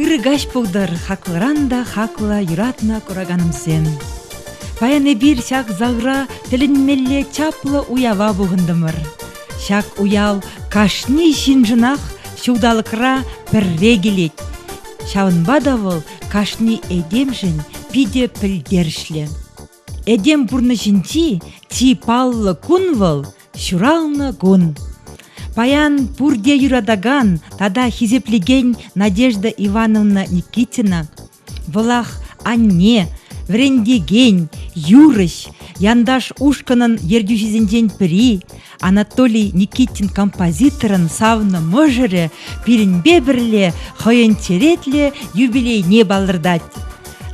Ырӑ каҫ пултӑр, хаклӑран та хаклӑ юратнӑ кураканӑмсем. Паян эпир ҫак залра тӗлӗнмелле чаплӑ уява пухӑнтӑмӑр. Ҫак уяв кашни ҫыншӑнах ҫулталӑкра пӗрре килет. Ҫавӑнпа та вӑл кашни этемшӗн питӗ пӗлтерӗшлӗ. Этем пурнӑҫӗнчи чи паллӑ кун вӑл ҫуралнӑ кун. Паян пурте юратакан тата хисеплекен Надежда Ивановна Никитина вӑлах анне, вӗрентекен, юрӑҫ, янташ ушкӑнӑн ертӳҫисенчен пӗри Анатолий Никитин композиторӑн савнӑ мӑшӑрӗ пирӗнпе пӗрле хӑйӗн черетлӗ юбилейне палӑртать.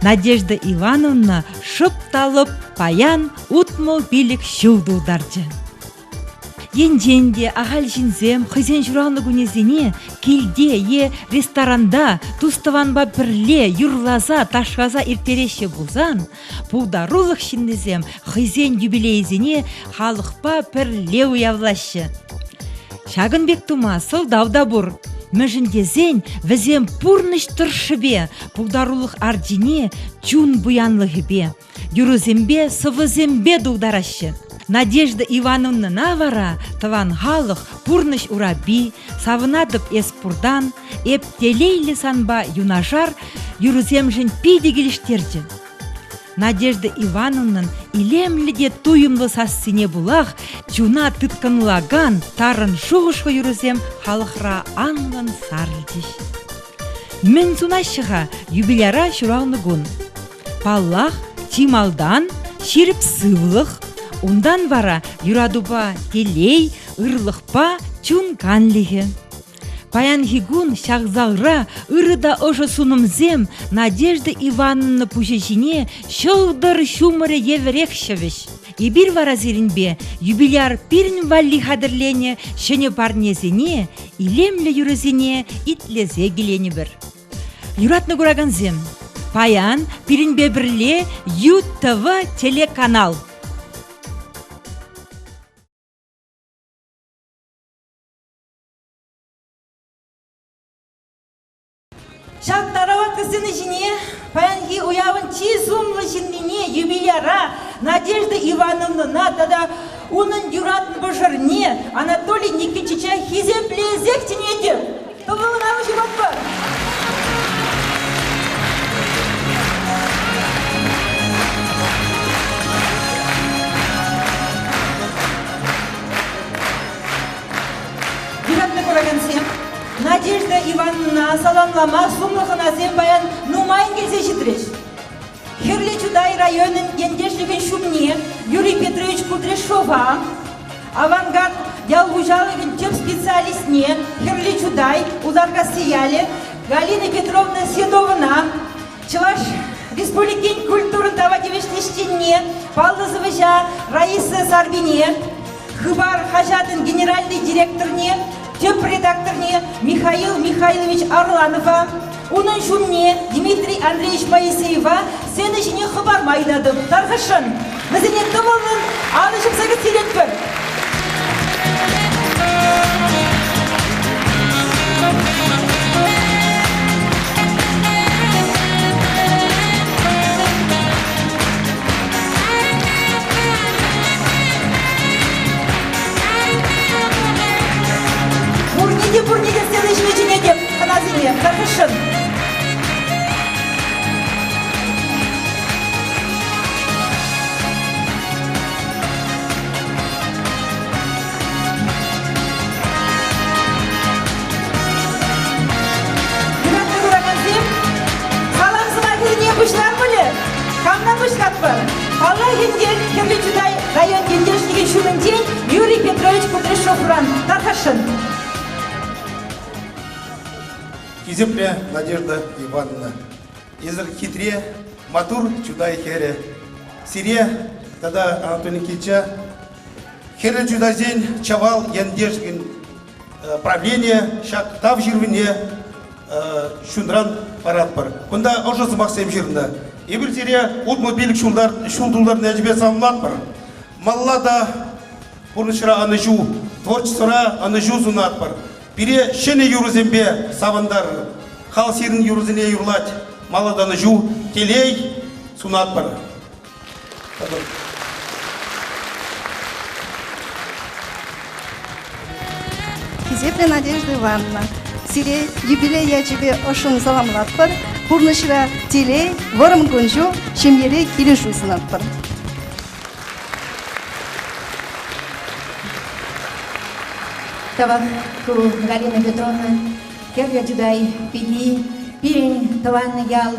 Надежда Ивановна шӑп та лӑп паян 65 ҫул тултарчӗ. Енчен те ахаль ҫынсем хӑйсен ҫуралнӑ кунӗсене килте е ресторанта тус-тӑванпа пӗрле юрласа, ташласа ирттереҫҫӗ пулсан, Пултарулӑх ҫыннисем хӑйсен юбилейӗсене халӑхпа пӗрле уявлаҫҫӗ. Ҫакӑн пек тума сӑлтав та пур. Мӗншӗн тесен вӗсем пурнӑҫ тӑршшӗпе пултарулӑх арчине чун пуянлӑхӗпе, юрӑсемпе, сӑвӑсемпе тултараҫҫӗ. Надежда Ивановнӑна вара тӑван халӑх пурнӑҫ урапи, савӑнатӑп эс пуртан, эп телейлӗ санпа юнашар юрӑсемшӗн питӗ килӗштерчӗ. Надежда Ивановнӑн илемлӗ те туйӑмлӑ сассине пулах чуна тыткӑнлакан тарӑн шухӑшлӑ юрӑсем халӑхра анлӑн сарӑлчӗҫ. Мӗн сунаҫҫӗ-ха юбиляра ҫуралнӑ кун? Паллах, чи малтан ҫирӗп сывлӑх, унтан вара юратупа телей, ырлӑхпа чун канлӗхӗ. Паянхи кун ҫак залра ырӑ та ӑшӑ сунӑмсем Надежда Ивановна пуҫӗ ҫине ҫӑлтӑр ҫумӑрӗ евӗрех ҫӑвӗҫ. Эпир вара сирӗнпе юбиляр пирӗн валли хатӗрленӗ ҫӗнӗ парнесене, илемлӗ юрӑсене итлесе киленӗпӗр. Юратнӑ куракансем, паян пирӗнпе пӗрле ЮТВ телеканал. Ҫак тараватлӑ сцена ҫине паянхи уявӑн чи сумлӑ ҫыннине, юбиляра Надежда Ивановнӑна тата унӑн юратнӑ мӑшӑрне Анатолий Никитича хисеплесех чӗнетӗп. Тӑвӑлӑн алӑ ҫупатпӑр. Юратнӑ куракансем, Надежда Ивановна саламлама сумлӑ хӑнасем паян нумайӑн килсе ҫитрӗҫ. Хӗрлӗ Чутай районӗн ентешлӗхӗн ҫумне Юрий Петрович Кудряшова, Авангард ял хуҫалӑхӗн тӗп специалистне Хӗрлӗ Чутай, Уларкасси ялӗ Галина Петровна Седовӑна, Чӑваш Республикин культурӑн тава тивӗҫлӗ ӗҫченне, паллӑ сӑвӑҫа Раиса Сарпине, Хыпар хаҫатӑн генеральнӑй директорне, тӗп редакторне Михаил Михайлович Арланова, унӑн ҫумне Дмитрий Андреевич Моисеева сцена ҫине хӑпарма ыйтатӑп. Тархасшӑн, вӗсене тӑвӑллӑн алӑ ҫупса кӗтсе илетпӗр. Пурне те, пурне те сцена ҫине чӗнетӗп, хӑнасене, тархасшӑн. Юратнӑ куракансем, салам сӑмахӗсене пуҫлар пулӗ. Камран пуҫлатпӑр? Паллах ӗнтӗ, Хӗрлӗ Чутай район ентешлӗхӗн ҫумӗнчен Юрий Петрович Кудряшовран тархасшӑн. Хисеплӗ Надежда Ивановна, эсир хитре, маттур Чутай хӗрӗ. Сире тата Анатолий Никитича Хӗрлӗ Чутайсен Чавал ентешӗн правление ҫак тав ҫырӑвне чунран паратпӑр. Кунта ӑшӑ сӑмахсем ҫырнӑ. Эпир сире 65 ҫул тултарнӑ ячӗпе саламлатпӑр. Малла та пурнӑҫра ӑнӑҫу, творчествӑра ӑнӑҫу сунатпӑр. Пире ҫӗнӗ юрӑсемпе савӑнтарӑр. Хал сирӗн юрӑсене юрлать. Малатанӑҫу, телей сунатпӑр. Хисеплӗ Надежда Ивановна, сире юбилей ячӗпе ӑшшӑн саламлатпӑр, пурнӑҫра телей, вӑрӑм кун-ҫул, ҫемьере килӗшӳ сунатпӑр. Тавах ку Галина Петровна, Хӗрлӗ Чутай пики, пирӗн тӑван ял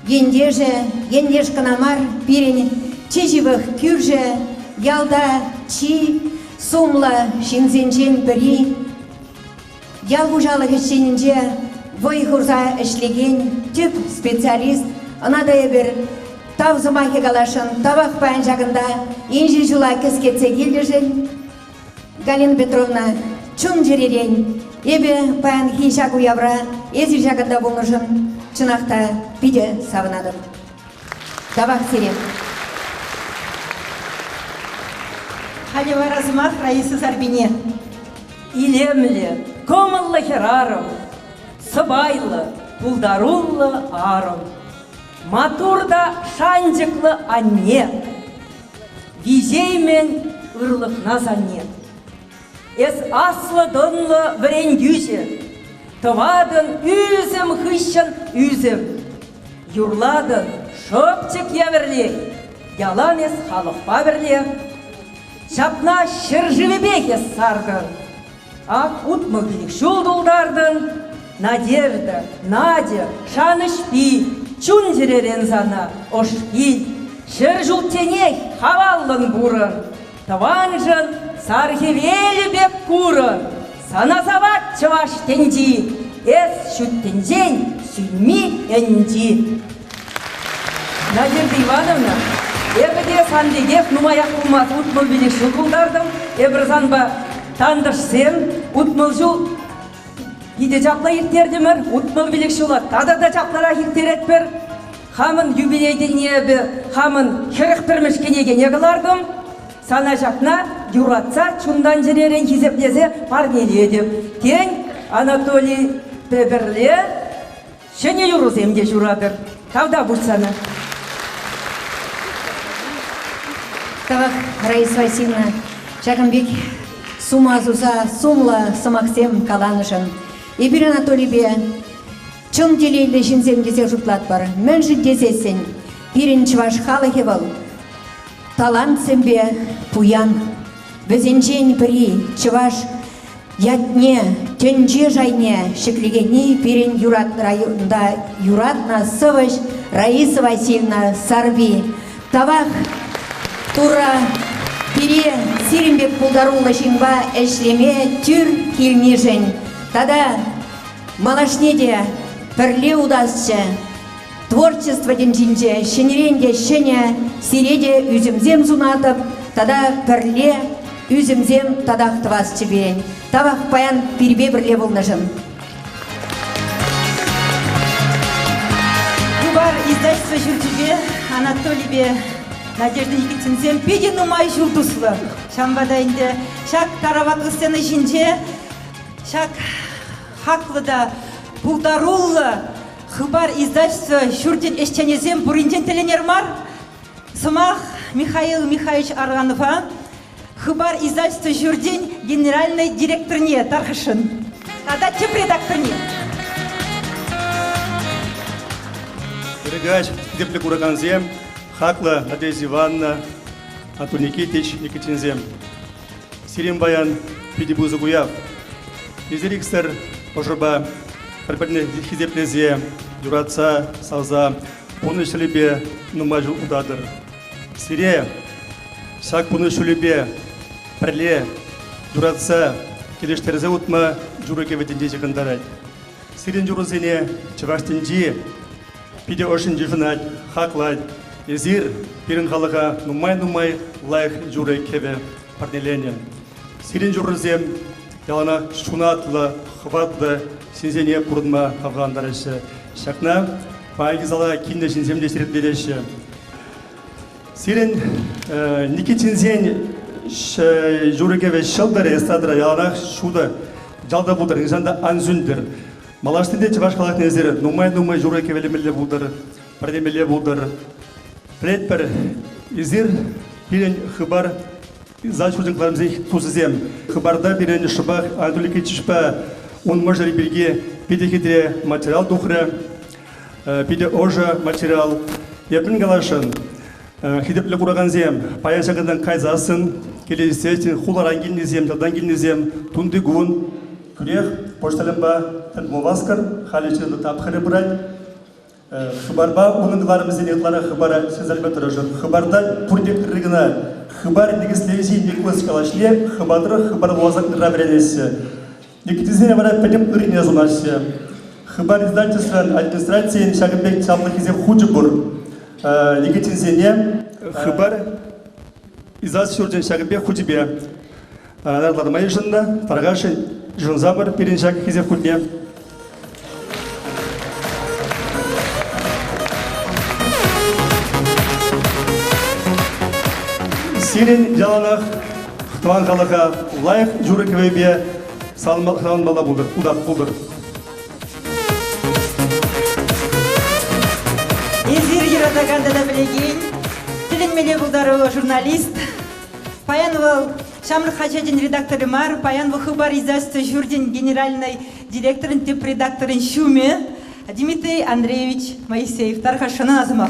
Ентешӗ, ентеш кӑна мар, пирӗн чи ҫывӑх кӳршӗ, ялта чи сумлӑ ҫынсенчен пӗри, ял хуҫалӑх ӗҫченӗнче вӑй хурса ӗҫлекен тӗп специалист. Ӑна та эпир тав сӑмахӗ каласшӑн. Тавах паян ҫакӑнта инҫе ҫула кӗскетсе килнӗшӗн. Галина Петровна, чун-чӗререн эпӗ паянхи ҫак уявра эсир ҫакӑнта пулнӑшӑн чӑнах та питӗ савӑнатӑп. Тавах сире. Халӗ вара сӑмах Раиса Сарпине. Илемлӗ, кӑмӑллӑ хӗрарӑм, сӑпайлӑ, пултаруллӑ арӑм, маттур та шанчӑклӑ анне. Виҫеймӗн ырлӑхна санне. Эс аслӑ-тӑнлӑ вӗрентӳҫӗ, тӑватӑн ӳсӗм хыҫҫӑн ӳсӗм. Юрлатӑн шӑпчӑк евӗрлех, ялан эс халӑхпа пӗрле. Ҫапла ҫӗршывӗпех эс сартӑн. Ак 65 ҫул тултартӑн, Надежда, Надя, шанӑҫпи, чун-чӗререн сана ӑш-пил. Ҫӗр ҫулчченех хаваллӑн пурӑн, тӑваншӑн сар хӗвелӗ пек курӑн. Сана савать чӑваш тӗнчи, эс ҫут тӗнчен сӳнми ӗнчи. Надежда Ивановна, эпӗ те сан пекех нумаях пулмасть 65 ҫул тултартӑм. Эпир санпа тантӑшсем 60 ҫул питӗ чаплӑ ирттертӗмӗр. 65 ҫула тата та чаплӑрах ирттеретпӗр. Хамӑн юбилей тӗлне эпӗ хамӑн 41-мӗш кӗнекене кӑлартӑм. Сана ҫакна юратса, чунтан-чӗререн хисеплесе парнелетӗп. Тен, Анатолий пӗрле Ҫӗнӗ юрӑсем те ҫуратӑр. Тавтапуҫ сана. Тавах, Раиса Васильевна, ҫакӑн пек сума суса сумлӑ сӑмахсем каланӑшӑн. Эпир Анатолипе чӑн телейлӗ ҫынсем тесе шутлатпӑр. Мӗншӗн тесессӗн пирӗн чӑваш халӑхӗ вӑл талантсемпе пуян. Вӗсенчен пӗри чӑваш ятне, тӗнче шайне ҫӗклекенни пирӗн юратнӑ районта юратнӑ сӑвӑҫ Раиса Васильевна Сарпи. Тавах Турра пире сирӗн пек пултаруллӑ ҫынпа ӗҫлеме тӳр килнишӗн тата малашне те пӗрле утасчӗ. Творчество тӗнчинче ҫӗнӗрен те ҫӗнӗ сире те ӳсӗмсем сунатӑп тата пӗрле ӳсӗмсем татах тӑвасчӗ пирӗн. Тавах паян пирпе пӗрле пулнӑшӑн. Хыпар издательство ҫурчӗпе Анатолипе Надежда Никитинсем питӗ нумай ҫул туслӑ. Ҫавӑнпа та ӗнтӗ ҫак тараватлӑ сцена ҫинче ҫак хаклӑ та пултаруллӑ Хыпар издательство ҫурчӗн ӗҫченӗсем пуринчен тӗлӗнер мар. Сӑмах Михаил Михайлович Арганова Хыпар издательство ҫурчӗн генеральнӑй директорне тархасшӑн тата тӗп редакторне. Ырӑ каҫ, хисеплӗ куракансем, хаклӑ Надежда Ивановна, Антон Никитич, Никитинсем. Сирӗн паян питӗ пысӑк уяв. Эсир иксӗр ӑшӑпа пӗр-пӗрне хисеплесе, юратса, савса пурнӑҫ ҫулӗпе нумай ҫул утатӑр. Сире ҫак пурнӑҫ ҫулӗпе пӗрле юратса, килӗштерсе утма юрӑ-кӗвӗ тӗнчи ҫыхӑнтарать. Сирӗн юрӑсене чӑваш тӗнчи питӗ ӑшшӑн йышӑнать, хаклать. Эсир пирӗн халӑха нумай-нумай лайӑх юрӑ-кӗвӗ парнеленӗ. Сирӗн юррӑсем яланах ҫунатлӑ, хӑватлӑ ҫынсене пурӑнма хавхалантараҫҫӗ. Ҫакна паянхи зала килнӗ ҫынсем те ҫирӗплетеҫҫӗ. Сирӗн Никитинсен юрӑ-кӗвӗ ҫӑлтӑрӗ эстрадӑра яланах ҫутӑ, ялта пултӑр, нихӑҫан та ан сӳнтӗр. Малашне те чӑваш халӑхне эсир нумай-нумай юрӑ кӗвӗлемелле пултӑр, пӗрлемелле пултӑр. Пӗлетпӗр, эсир пирӗн Хыпар зал ҫурчӗн кӑларӑмсен тусӗсем. Хыпарта пирӗн шӑпах Анатолий Никитичпа ун мӑшӑрӗ пирки питӗ хитре материал тухрӗ. Питӗ ӑшӑ материал. Эп мӗн каласшӑн? Хисеплӗ куракансем, паян ҫакӑнтан кайсассӑн килесен хуларан килнисем, ялтан килнисем тунти кун тӳрех почтальонпа тӗл пулма васкӑр. Халӗ ҫырнӑ тапхӑрӗ пырать. Хыпарпа унӑн кӑларӑмӗсене ытларах хыпара ҫырса тӑрӑшӑр. Хыпарта пурте ырри кӑна. Хыпар никӗслевҫи Николас калашле хыпар тӑрӑх хыпар вуласа ырра вӗренеҫҫӗ. Никитисене вара пӗтӗм ыррине сунаҫҫӗ. Хыпар издательствӑн администрацийӗн ҫакӑн пек чаплӑ хисеп хучӗ пур. Никитинсене Хыпар издательство ҫурчӗн ҫакӑн пек хучӗпе наградӑлама йышӑннӑ. Тархасшӑн йышӑнсамӑр пирӗн ҫак хисеп хутне. Сирӗн яланах тӑван халӑха лайӑх юрӑ-кӗвӗпе саламламалла пултӑр, пултӑр. Эсир юратакан тата пӗлекен тӗлӗнмелле пултаруллӑ журналист. Паян вӑл Ҫамрӑк хаҫачӗн редакторӗ мар, паян вӑл Хыпар издательство ҫурчӗн генеральнӑй директорӗн тӗп редакторӗн ҫумӗ Дмитрий Андреевич Моисеев. Тархасшӑн ӑна сӑмах.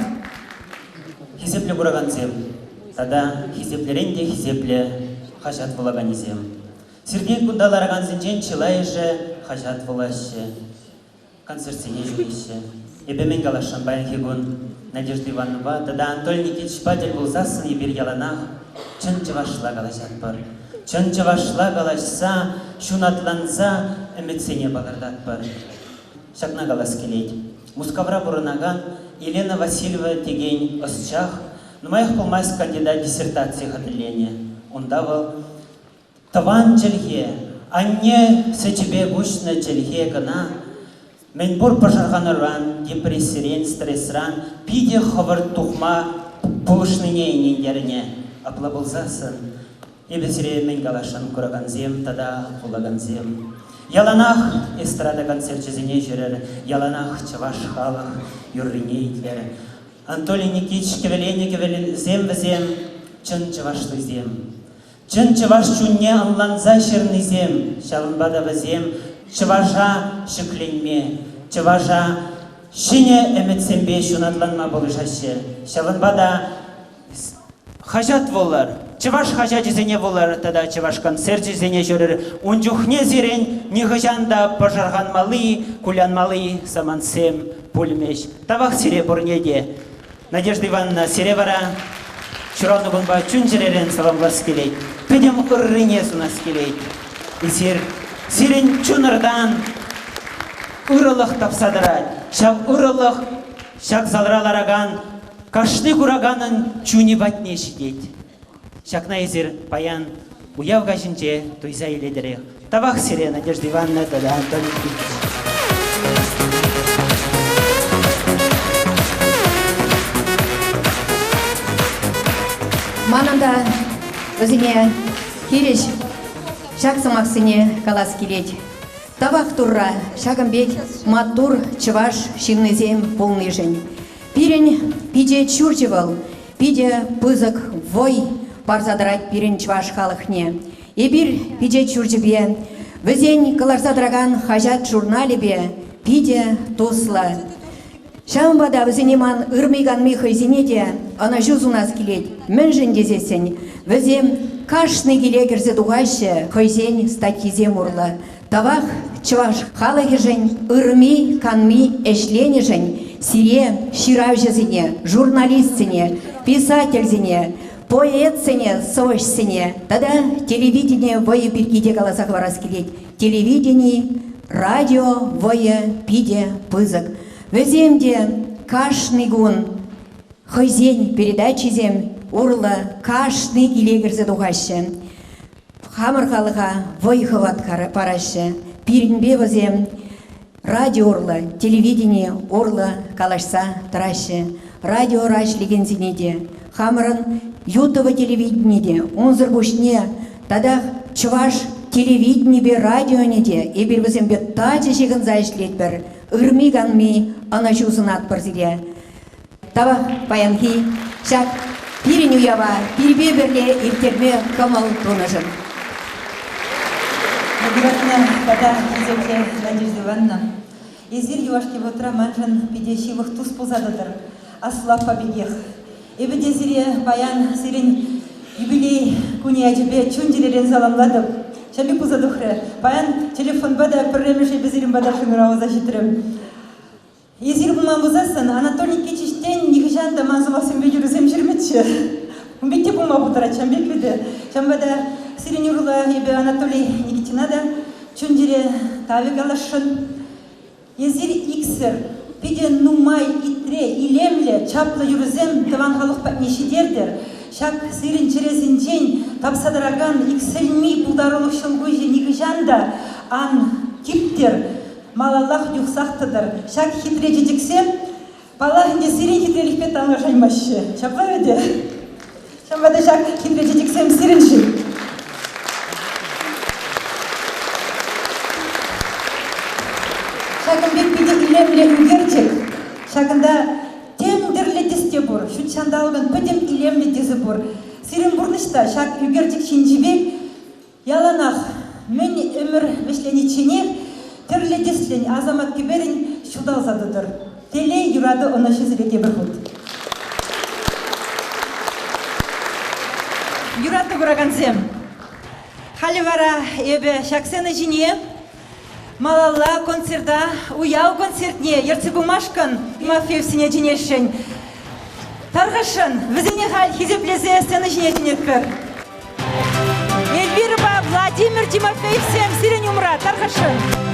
Хисеплӗ куракансем тата хисеплӗрен те хисеплӗ хаҫат вулаканӗсем. Сергей кунта ларакансенчен чылайӑшӗ хаҫат вулаҫҫӗ, концертсене ҫӳреҫҫӗ. Эпӗ мӗн каласшӑн паянхи кун Надежда Ивановнӑпа тата Анатолий Никитичпа тӗл пулсассӑн эпир яланах чӑн чӑвашла калаҫатпӑр. Чӑн чӑвашла калаҫса, ҫунатланса ӗмӗтсене палӑртатпӑр. Ҫакна калас килет. Мускавра пурӑнакан Елена Васильева текен ӑсчах нумаях пулмасть кандидат диссертацийӗ хатӗрленӗ. Унта вӑл Тӑван чӗлхе, анне сӗчӗпе куҫнӑ чӗлхе кӑна мӗнпур пӑшӑрхануран, депрессирен, стресран питӗ хӑвӑрт тухма пулӑшнине ӗнентернӗ. Апла пулсассӑн эпӗ сире мӗн каласшӑн, куракансем тата вулакансем. Яланах эстрада концерчӗсене ҫӳрӗр, яланах чӑваш халӑх юррине итлӗр. Анатолий Никитич кӗвӗленӗ кӗвӗсем вӗсем чӑн чӑвашлисем. Чӑн чӑваш чунне ӑнланса ҫырнисем, ҫавӑнпа та вӗсем чӑваша ҫӗкленме, чӑваша ҫӗнӗ ӗмӗтсемпе ҫунатланма пулӑшаҫҫӗ. Ҫавӑнпа та хаҫат вулӑр, чӑваш хаҫачӗсене вулӑр тата чӑваш концерчӗсене ҫӳрӗр. Ун чухне сирӗн нихӑҫан та пӑшӑрханмалли, кулянмалли самантсем пулмӗҫ. Тавах сире пурне те. Надежда Ивановна, сире вара ҫуралнӑ кунпа чун-чӗререн саламлас килет, пӗтӗм ыррине сунас килет. Эсир сирӗн чунӑртан ырӑлӑх тапса тӑрать. Ҫав ырӑлӑх ҫак залра ларакан кашни кураканӑн чунӗ патне ҫитет. Ҫакна эсир паян уяв каҫӗнче туйса илетӗрех. Тавах сире, Надежда Ивановна тата Антон Никитич. Манӑн та вӗсене хирӗҫ ҫак сӑмахсене калас килет. Тавах Турра ҫакӑн пек маттур чӑваш ҫыннисем пулнишӗн. Пирӗн пичет ҫурчӗ вӑл питӗ пысӑк вӑй парса тӑрать пирӗн чӑваш халӑхне. Эпир пичет ҫурчӗпе, вӗсен кӑларса тӑракан хаҫат-журналӗпе питӗ туслӑ. Ҫавӑнпа та вӗсене ман ырми-канми хӑйсене те ӑнӑҫу сунас килет. Мӗншӗн тесессӗн вӗсем кашни киле кӗрсе тухаҫҫӗ хӑйсен статйисем урлӑ. Тавах чӑваш халӑхӗшӗн ырми-канми ӗҫленӗшӗн сире, ҫыравҫӑсене, журналистсене, писательсене, поэтсене, сӑвӑҫсене тата телевидени вӑйӗ пирки те каласа хӑварас килет. Телевидени, радио вӑйӗ питӗ пысӑк. Вӗсем те кашни кун хӑйсен передачисем урлӑ кашни киле кӗрсе тухаҫҫӗ. Хамӑр халӑха вӑй-хӑват параҫҫӗ. Пирӗнпе вӗсем радио урлӑ, телевидени урлӑ калаҫса тӑраҫҫӗ. Радиора ӗҫлекенсене те, хамӑрӑн ютӑвӑ телевидени те, унсӑр пуҫне тата чӑваш. телевиденипе радионе те эпир вӗсемпе тачӑ ҫыхӑнса ӗҫлетпӗр. Ырми-канми ӑнӑҫу сунатпӑр сире. Тавах паянхи ҫак пирӗн уява пирпе пӗрле ирттерме кӑмӑл тунӑшӑн. Юратнӑ тата хисеплӗ Надежда Ивановна, эсир юлашки вӑхӑтра маншӑн питӗ ҫывӑх тус пулса тӑтӑр. Аслӑ аппа пекех. Эпӗ те сире паян сирӗн юбилей кунӗ ячӗпе чун-чӗререн саламлатӑп. Ҫав пек пулса тухрӗ. Паян телефонпа та пӗрремӗш эпӗ сирӗн пата шӑнкӑравласа ҫитрӗм. Эсир пулман пулсассӑн Анатолий Никитич тен нихӑҫан та ман сӑмахсемпе юрӑсем ҫырмӗччӗ. Ун пек те пулма пултарать, ҫавӑн пек вӗт. Ҫавӑнпа та сирӗн урлӑ эпӗ Анатолий Никитина та чун-чӗре тавӗ каласшӑн. Эсир иксӗр питӗ нумай итре, илемлӗ, чаплӑ юрӑсем тӑван халӑх патне ҫитертӗр. Ҫак сирӗн чӗресенчен тапса тӑракан иксӗлми пултарулӑх ҫӑлкуҫӗ нихӑҫан та ан типтӗр, малаллах юхсах тӑтӑр. Ҫак хитре чечексем, паллах ӗнтӗ, сирӗн хитрелӗхпе танлашаймаҫҫӗ. Ҫапла вӗт? Ҫавӑнпа та ҫак хитре чечексем сирӗншӗн. Ҫакӑн пек питӗ илемлӗ ӳкерчӗк. Ҫакӑнта тем тӗрлӗ тӗс те пур. Ҫут ҫанталӑкӑн пӗтӗм илемлӗ тӗсӗ пур. Сирӗн пурнӑҫ та ҫак ӳкерчӗк ҫинчи пек яланах мӗн ӗмӗр вӗҫленичченех тӗрлӗ тӗслӗн асамат кӗперӗн ҫуталса тӑтӑр. Телей, юрату ӑнӑҫу сире тепӗр хут. Юратнӑ куракансем, халӗ вара эпӗ ҫак сцена ҫине малалла концерта, уяв концертне ертсе пымашкӑн Тимофеевсене чӗнесшӗн. Тархасшӑн, вӗсене халь хисеплесе сцена ҫине чӗнетпӗр. Эльвирӑпа Владимир Тимофеевсем сирӗн умра, тархасшӑн.